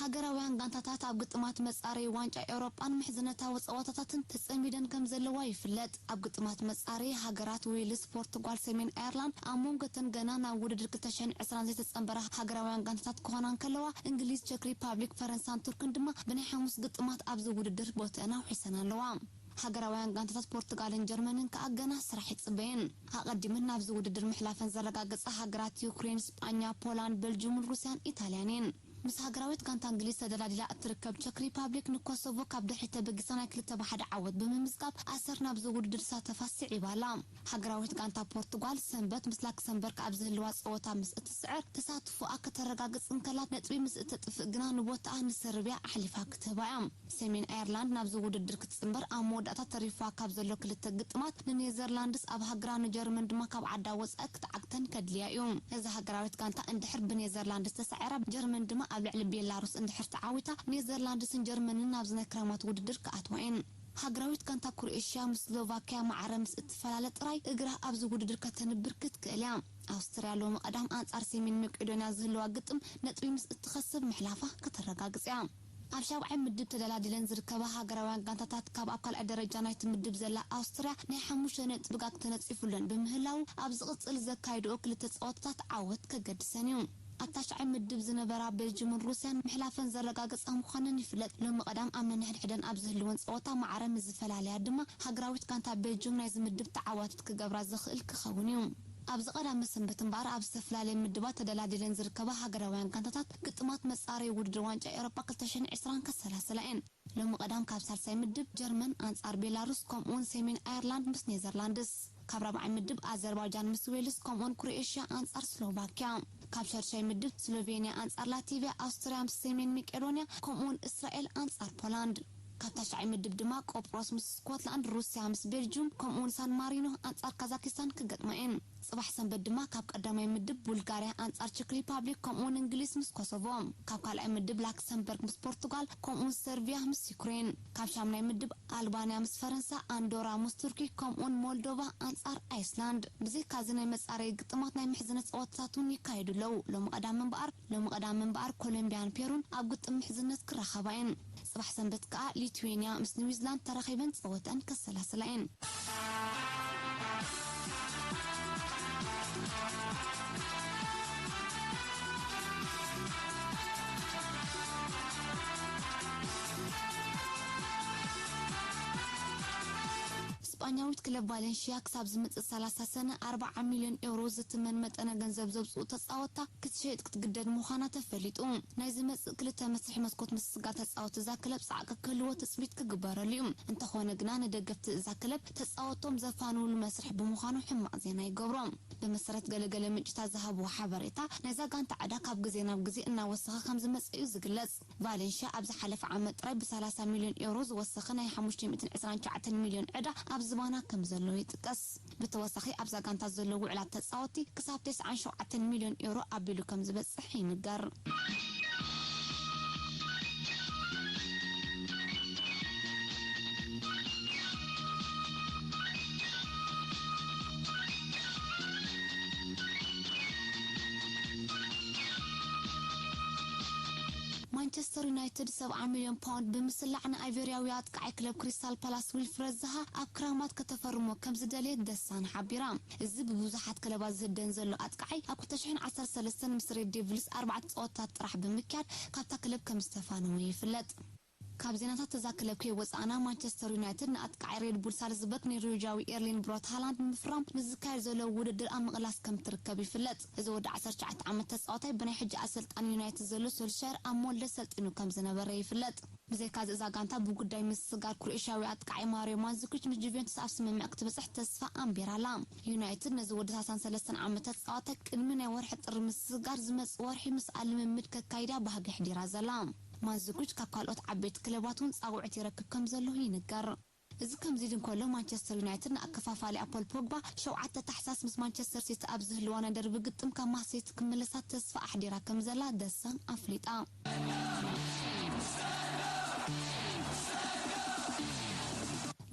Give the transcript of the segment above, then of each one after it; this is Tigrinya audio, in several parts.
ሃገራውያን ጋንታታት ኣብ ግጥማት መጻረዪ ዋንጫ ኤውሮጳን ምሕዝነታዊ ጸወታታትን ተጸሚደን ከም ዘለዋ ይፍለጥ። ኣብ ግጥማት መጻረዪ፣ ሃገራት ዌልስ፣ ፖርቱጋል፣ ሰሜን ኣየርላንድ፣ ኣብ መንጎ እተን ገና ናብ ውድድር ክልተ ሽሕን ዕስራን ዘይተጸንበራ ሃገራውያን ጋንታታት ክኾና እንከለዋ፣ እንግሊዝ፣ ቸክ ሪፓብሊክ፣ ፈረንሳን ቱርክን ድማ ብናይ ሓሙስ ግጥማት ኣብዚ ውድድር ቦትአን ኣውሒሰን ኣለዋ። ሃገራውያን ጋንታታት ፖርቱጋልን ጀርመንን ከኣ ገና ስራሕ ይጽበየን። ኣቐዲመን ናብዚ ውድድር ምሕላፈን ዘረጋገጻ ሃገራት ዩክሬን፣ ስጳኛ፣ ፖላንድ፣ በልጅምን ሩስያን ኢጣልያን እየን። ምስ ሃገራዊት ጋንታ እንግሊዝ ተደላዲላ እትርከብ ቸክ ሪፓብሊክ፣ ንኮሶቮ ካብ ድሕሪት ተበጊሳ ናይ ክልተ ብ ሓደ ዓወት ብምምዝጋብ ኣሰር ናብዚ ውድድር ዝሳተፋ ስዒባ ኣላ። ሃገራዊት ጋንታ ፖርቱጋል ሰንበት ምስ ላክሰምበርግ ኣብ ዝህልዋ ጸወታ ምስ እትስዕር፣ ተሳትፎኣ ከተረጋግጽ እንከላ፣ ነጥቢ ምስ እተጥፍእ ግና ንቦታኣ ንሰርብያ ኣሕሊፋ ክትህባ እያ። ሰሜን ኣየርላንድ ናብዚ ውድድር ክትጽንበር ኣብ መወዳእታ ተሪፍዋ ካብ ዘሎ ክልተ ግጥማት፣ ንኔዘርላንድስ ኣብ ሃገራ፣ ንጀርመን ድማ ካብ ዓዳ ወጻኢ ክትዓግተን ከድልያ እዩ። እዛ ሃገራዊት ጋንታ እንድሕር ብኔዘርላንድስ ተሳዒራ፣ ጀርመን ድማ ኣብ ልዕሊ ቤላሩስ እንድሕር ተዓዊታ፣ ኔዘርላንድስን ጀርመንን ናብዚ ናይ ክራማት ውድድር ክኣትዋ እየን። ሃገራዊት ጋንታ ክሮኤሽያ ምስ ስሎቫክያ ማዕረ ምስ እትፈላለ ጥራይ፣ እግራ ኣብዚ ውድድር ከተንብር ክትክእል እያ። ኣውስትርያ ሎሚ ቀዳም ኣንጻር ሰሜን መቄዶንያ ዝህልዋ ግጥም ነጥቢ ምስ እትኸስብ፣ ምሕላፋ ከተረጋግጽ እያ። ኣብ ሻብዓይ ምድብ ተደላዲለን ዝርከባ ሃገራውያን ጋንታታት፣ ካብ ኣብ ካልኣይ ደረጃ ናይቲ ምድብ ዘላ ኣውስትርያ ናይ ሓሙሽተ ነጥቢ ጋግ ተነጺፉለን ብምህላው፣ ኣብ ዝቕጽል ዘካይድኦ ክልተ ጸወታታት ዓወት ከገድሰን እዩ። ኣብ ታሽዓይ ምድብ ዝነበራ ቤልጅምን ሩስያን ምሕላፈን ዘረጋገጻ ምዃነን ይፍለጥ። ሎሚ ቀዳም ኣብ ነንሕድሕደን ኣብ ዝህልወን ጸወታ ማዕረ ምስ ዝፈላለያ ድማ፣ ሃገራዊት ጋንታ ቤልጅም ናይዚ ምድብ ተዓዋቲት ክገብራ ዝኽእል ክኸውን እዩ። ኣብዚ ቀዳመ ሰንበት እምበኣር፣ ኣብ ዝተፈላለየ ምድባት ተደላዲለን ዝርከባ ሃገራውያን ጋንታታት፣ ግጥማት መጻረዪ ውድድር ዋንጫ ኤውሮጳ ክልተ ሽሕን ዕስራን ከሰላስላ እየን። ሎሚ ቀዳም ካብ ሳልሳይ ምድብ፣ ጀርመን ኣንጻር ቤላሩስ፣ ከምኡውን ሰሜን ኣየርላንድ ምስ ኔዘርላንድስ። ካብ ራብዓይ ምድብ፣ ኣዘርባይጃን ምስ ዌልስ፣ ከምኡውን ክሮኤሽያ ኣንጻር ስሎቫክያ። ካብ ሻድሻይ ምድብ፣ ስሎቬንያ ኣንጻር ላቲቪያ፣ ኣውስትርያ ምስ ሰሜን መቄዶንያ፣ ከምኡውን እስራኤል ኣንጻር ፖላንድ። ካብ ታሽዓይ ምድብ ድማ፣ ቆጵሮስ ምስ ስኮትላንድ፣ ሩስያ ምስ ቤልጅም፣ ከምኡውን ሳን ማሪኖ ኣንጻር ካዛኪስታን ክገጥማ እየን። ጽባሕ ሰንበት ድማ፣ ካብ ቀዳማይ ምድብ፣ ቡልጋርያ ኣንጻር ቸክ ሪፓብሊክ፣ ከምኡውን እንግሊዝ ምስ ኮሶቮ። ካብ ካልኣይ ምድብ፣ ላክሰምበርግ ምስ ፖርቱጋል፣ ከምኡውን ሰርቢያ ምስ ዩክሬን። ካብ ሻምናይ ምድብ፣ ኣልባንያ ምስ ፈረንሳ፣ ኣንዶራ ምስ ቱርኪ፣ ከምኡውን ሞልዶቫ ኣንጻር ኣይስላንድ። ብዘይካዚ፣ ናይ መጻረዪ ግጥማት ናይ ምሕዝነት ጸወታታት እውን ይካየዱ ኣለዉ። ሎሚ ቀዳም እምበኣር፣ ሎሚ ቀዳም እምበኣር፣ ኮሎምቢያን ፔሩን ኣብ ግጥም ምሕዝነት ክራኸባ እየን። ጽባሕ ሰንበት ከኣ፣ ሊትዌንያ ምስ ኒውዚላንድ ተራኺበን ጸወተን ከሰላስላ እየን። ስጳኛዊት ክለብ ቫለንሽያ፣ ክሳብ ዝመጽእ ሰላሳ ሰነ፣ ኣርብዓ ሚልዮን ኤውሮ ዝትመን መጠነ ገንዘብ ዘውጽኡ ተጻወትታ ክትሸይጥ ክትግደድ ምዃና ተፈሊጡ። ናይ ዝመጽእ ክልተ መስርሒ መስኮት ምስስጋር ተጻወትቲ እዛ ክለብ ጻዕቂ ክህልዎ ትጽቢት ክግበረሉ እዩ። እንተኾነ ግና፣ ንደገፍቲ እዛ ክለብ ተጻወትቶም ዘፋንውሉ መስርሒ ብምዃኑ፣ ሕማቕ ዜና ይገብሮ። ብመሰረት ገለገለ ምንጭታት ዝሃብዎ ሓበሬታ፣ ናይዛ ጋንታ ዕዳ ካብ ግዜ ናብ ግዜ እናወሰኸ ከም ዝመጽእ እዩ ዝግለጽ። ቫለንሽያ ኣብ ዝሓለፈ ዓመት ጥራይ ብ ሰላሳ ሚልዮን ኤውሮ ዝወሰኸ ናይ ሓሙሽተ ሚእትን ዕስራን ትሽዓተን ሚልዮን ዕዳ ኣብ ዝባና ከም ዘሎ ይጥቀስ። ብተወሳኺ፣ ኣብዛ ጋንታ ዘለዉ ውዕላት ተጻወትቲ ክሳብ ተስዓን ሸውዓተን ሚልዮን ኤውሮ ኣቢሉ ከም ዝበጽሕ ይንገር። ማንቸስተር ዩናይትድ ሰብዓ ሚልዮን ፓውንድ ብምስላዕ፣ ንኣይቨርያዊ ኣጥቃዓይ ክለብ ክሪስታል ፓላስ ዊልፍረድ ዛሃ ኣብ ክራማት ከተፈርሞ ከም ዝደለየት ደሳን ሓቢራ። እዚ ብብዙሓት ክለባት ዝህደን ዘሎ ኣጥቃዓይ፣ ኣብ ክልተ ሽሕን ዓሰርተ ሰለስተን ምስ ሬድ ዴቪልስ ኣርባዕተ ጸወታታት ጥራሕ ብምክያድ፣ ካብታ ክለብ ከም ዝተፋነወ ይፍለጥ። ካብ ዜናታት እዛ ክለብ ከይወጻእና፣ ማንቸስተር ዩናይትድ ንኣጥቃዓይ ሬድ ቡል ሳልዝበርግ ኖርዌጃዊ ኤርሊን ብሮት ሃላንድ ንምፍራም ንዝካየድ ዘሎ ውድድር ኣብ ምቕላስ ከም ትርከብ ይፍለጥ። እዚ ወዲ ዓሰርተ ትሽዓተ ዓመት ተጻዋታይ፣ ብናይ ሕጂ ኣሰልጣኒ ዩናይትድ ዘሎ ሶልሻየር ኣብ ሞልደ ሰልጢኑ ከም ዝነበረ ይፍለጥ። ብዘይካዚ፣ እዛ ጋንታ ብጉዳይ ምስስጋር ክሮኤሽያዊ ኣጥቃዓይ ማሪዮ ማንዙኪች ምስ ጁቬንቱስ ኣብ ስምምዕ ክትበጽሕ ተስፋ ኣንቢራ ኣላ። ዩናይትድ ነዚ ወዲ ሰላሳን ሰለስተን ዓመት ተጻዋታይ፣ ቅድሚ ናይ ወርሒ ጥሪ ምስስጋር፣ ዝመጽእ ወርሒ ምስኣ ልምምድ ከካይዳ ባህጊ ኣሕዲራ ዘላ። ማንዙኪች ካብ ካልኦት ዓበይቲ ክለባት እውን ጻውዒት ይረክብ ከም ዘሎ ይንገር። እዚ ከምዚ ኢሉ እንከሎ፣ ማንቸስተር ዩናይትድ ንኣከፋፋሊኣ ፖል ፖግባ፣ ሸውዓተ ታሕሳስ ምስ ማንቸስተር ሲቲ ኣብ ዝህልዋ ናይ ደርቢ ግጥም ካብ ማን ሲቲ ክምለሳ ተስፋ ኣሕዲራ ከም ዘላ ደሳን ኣፍሊጣ።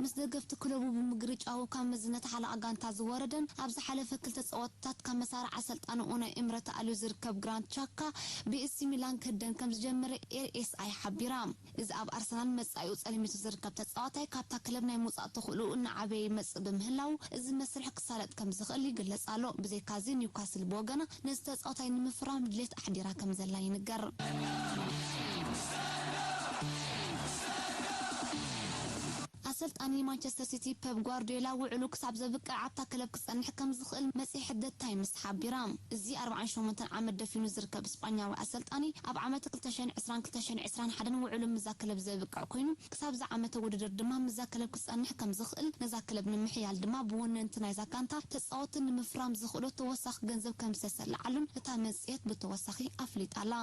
ምስ ደገፍቲ ክለቡ ብምግርጫው ካብ መዝነት ሓለቓ ጋንታ ዝወረደን ኣብ ዝሓለፈ ክልተ ጸወታታት ካብ መሳርዕ ኣሰልጣኒ ኡናይ ኤምረ ተኣልዩ ዝርከብ ግራንድ ቻካ፣ ብኤሲ ሚላን ክህደን ከም ዝጀመረ ኤኤስኣይ ሓቢራ። እዚ ኣብ ኣርሰናል መጻኢኡ ጸልሚቱ ዝርከብ ተጻዋታይ ካብታ ክለብ ናይ ምውጻእ ተኽእሎኡ እናዓበየ ይመጽእ ብምህላው፣ እዚ መስርሕ ክሳለጥ ከም ዝኽእል ይግለጽ ኣሎ። ብዘይካዚ ኒውካስል ብወገና ነዚ ተጻዋታይ ንምፍራም ድሌት ኣሕዲራ ከም ዘላ ይንገር። ኣሰልጣኒ ማንቸስተር ሲቲ ፔፕ ጓርዲዮላ ውዕሉ ክሳብ ዘብቅዕ ኣብታ ክለብ ክጸንሕ ከም ዝኽእል መጽሔት ደ ታይምስ ሓቢራ። እዚ ኣርባዓን ሸሞንተን ዓመት ደፊኑ ዝርከብ ስጳኛዊ ኣሰልጣኒ ኣብ ዓመት ክልተ ሽሕን ዕስራን ክልተ ሽሕን ዕስራን ሓደን ውዕሉ ምዛ ክለብ ዘብቅዕ ኮይኑ፣ ክሳብ ዝዓመተ ውድድር ድማ ምዛ ክለብ ክጸንሕ ከም ዝኽእል፣ ነዛ ክለብ ንምሕያል ድማ ብወነንቲ ናይዛ ጋንታ ተጻወትን ንምፍራም ዝኽእሎ ተወሳኺ ገንዘብ ከም ዝተሰልዓሉን እታ መጽሔት ብተወሳኺ ኣፍሊጣ ኣላ።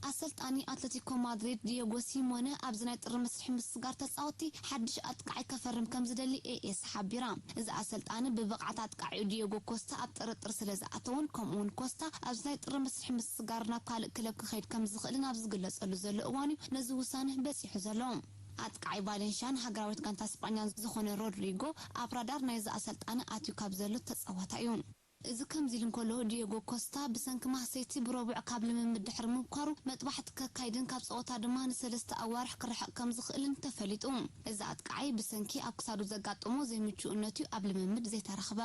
ኣሰልጣኒ ኣትለቲኮ ማድሪድ ዲየጎ ሲሞነ ኣብዚ ናይ ጥሪ መስርሒ ምስጋር ተጻወቲ ሓድሽ ኣጥቃዒ ከፈርም ከም ዝደሊ ኤኤስ ሓቢራ። እዚ ኣሰልጣኒ ብብቕዓት ኣጥቃዒኡ ዲየጎ ኮስታ ኣብ ጥርጥር ስለ ዝኣተወን፣ ከምኡውን ኮስታ ኣብዚ ናይ ጥሪ መስርሒ ምስጋር ናብ ካልእ ክለብ ክኸይድ ከም ዝኽእልን ኣብ ዝግለጸሉ ዘሎ እዋን እዩ ነዚ ውሳነ በጺሑ ዘሎ። ኣጥቃዒ ቫሌንሽያን ሃገራዊት ጋንታ ስጳኛን ዝኾነ ሮድሪጎ ኣብ ራዳር ናይዚ ኣሰልጣኒ ኣትዩ ካብ ዘሎ ተጻዋታይ እዩ። እዚ ከምዚ ኢሉ እንከሎ፣ ዲየጎ ኮስታ ብሰንኪ ማህሰይቲ ብረቡዕ ካብ ልምምድ ድሕሪ ምብኳሩ፣ መጥባሕቲ ከካይድን ካብ ጸወታ ድማ ንሰለስተ ኣዋርሕ ክርሕቕ ከም ዝኽእልን ተፈሊጡ። እዚ ኣጥቃዓይ ብሰንኪ ኣብ ክሳዱ ዘጋጠሞ ዘይምቹእነት እዩ ኣብ ልምምድ ዘይተረኽበ።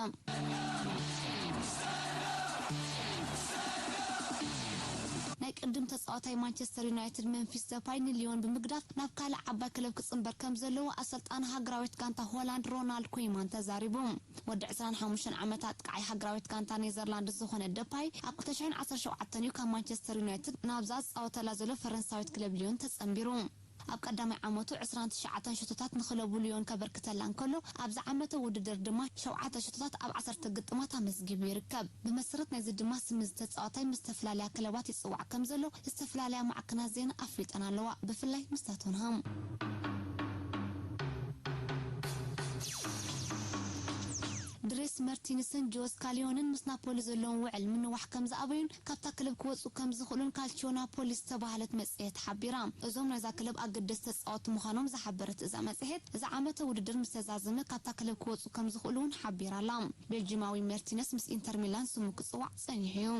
ናይ ቅድም ተጻዋታይ ማንቸስተር ዩናይትድ መምፊስ ደፓይ ንሊዮን ብምግዳፍ ናብ ካልእ ዓባይ ክለብ ክጽንበር ከም ዘለዎ ኣሰልጣኒ ሃገራዊት ጋንታ ሆላንድ ሮናልድ ኩይማን ተዛሪቡ። ወዲ ዕስራን ሓሙሽተን ዓመት ኣጥቃዓይ ሃገራዊት ጋንታ ኔዘርላንድስ ዝኾነ ደፓይ ኣብ ክልተ ሽሕን ዓሰርተ ሸውዓተን እዩ ካብ ማንቸስተር ዩናይትድ ናብዛ ዝጻወተላ ዘሎ ፈረንሳዊት ክለብ ሊዮን ተጸንቢሩ። ኣብ ቀዳማይ ዓመቱ ዕስራን ትሽዓተን ሸቶታት ንክለቡ ሊዮን ከበርክተላ እንከሎ፣ ኣብዚ ዓመተ ውድድር ድማ ሸውዓተ ሸቶታት ኣብ ዓሰርተ ግጥማት ኣመዝጊቡ ይርከብ። ብመሰረት ናይዚ ድማ ስም እዚ ተጻዋታይ ምስ ዝተፈላለያ ክለባት ይጽዋዕ ከም ዘሎ ዝተፈላለያ ማዕከናት ዜና ኣፍሊጠን ኣለዋ፣ ብፍላይ ምስ ቶተንሃም። ድሬስ መርቲንስን ጆስ ካሊዮንን ምስ ናፖሊ ዘለዎም ውዕል ምንዋሕ ከም ዝኣበዩን ካብታ ክለብ ክወጹ ከም ዝኽእሉን ካልቺዮ ናፖሊ ዝተባህለት መጽሔት ሓቢራ። እዞም ናይዛ ክለብ ኣገደስቲ ተጻወትቲ ምዃኖም ዝሓበረት እዛ መጽሔት፣ እዚ ዓመተ ውድድር ምስ ተዛዘመ ካብታ ክለብ ክወጹ ከም ዝኽእሉ እውን ሓቢራ ኣላ። ቤልጂማዊ መርቲነስ ምስ ኢንተር ሚላን ስሙ ክጽዋዕ ጸኒሑ እዩ።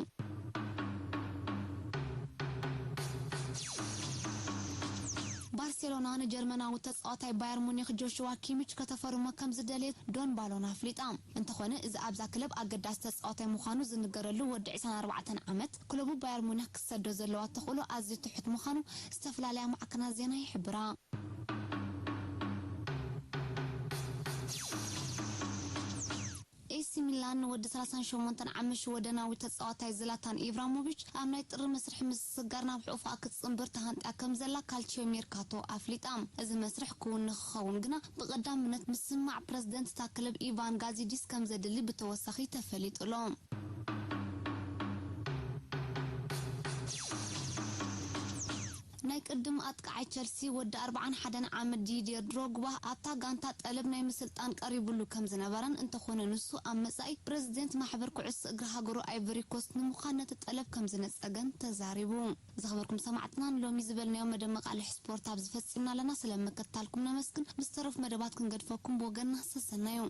ባርሴሎና ንጀርመናዊ ተጻዋታይ ባየር ሙኒክ ጆሽዋ ኪሚች ከተፈርሞ ከም ዝደለየት ዶን ባሎን ኣፍሊጣ። እንተኾነ፣ እዚ ኣብዛ ክለብ ኣገዳሲ ተጻዋታይ ምዃኑ ዝንገረሉ ወዲ ዕስራን ኣርባዕተን ዓመት፣ ክለቡ ባየር ሙኒክ ክትሰዶ ዘለዋ ተኽእሎ ኣዝዩ ትሑት ምዃኑ ዝተፈላለያ ማዕከናት ዜና ይሕብራ። ኤሲ ሚላን ንወዲ ሰላሳን ሸሞንተን ዓመት ሽወደናዊ ተጻዋታይ ዝላታን ኢብራሞቪች ኣብ ናይ ጥሪ መስርሒ ምስግጋር ናብ ሕቑፋ ክትጽንብር ተሃንጥያ ከም ዘላ ካልቺዮ ሜርካቶ ኣፍሊጣ። እዚ መስርሕ ክውን ንክኸውን ግና ብቐዳምነት ምስማዕ ፕረዚደንት እታ ክለብ ኢቫን ጋዚዲስ ከም ዘድሊ ብተወሳኺ ተፈሊጡ ኣሎ። ናይ ቅድም ኣጥቃዓይ ቸልሲ ወዲ ኣርባዓን ሓደን ዓመት ዲድየር ድሮግባ ኣብታ ጋንታ ጠለብ ናይ ምስልጣን ቀሪቡሉ ከም ዝነበረን፣ እንተኾነ ንሱ ኣብ መጻኢ ፕረዚደንት ማሕበር ኩዕሶ እግሪ ሃገሩ ኣይቨሪ ኮስት ንምዃን ነቲ ጠለብ ከም ዝነጸገን ተዛሪቡ። ዝኸበርኩም ሰማዕትና፣ ንሎሚ ዝበልናዮ መደብ መቃልሕ ስፖርት ኣብዚ ፈጺምና ኣለና። ስለ ምክትታልኩም ነመስግን። ምስ ተረፉ መደባት ክንገድፈኩም ብወገንና ሰሰናዩ።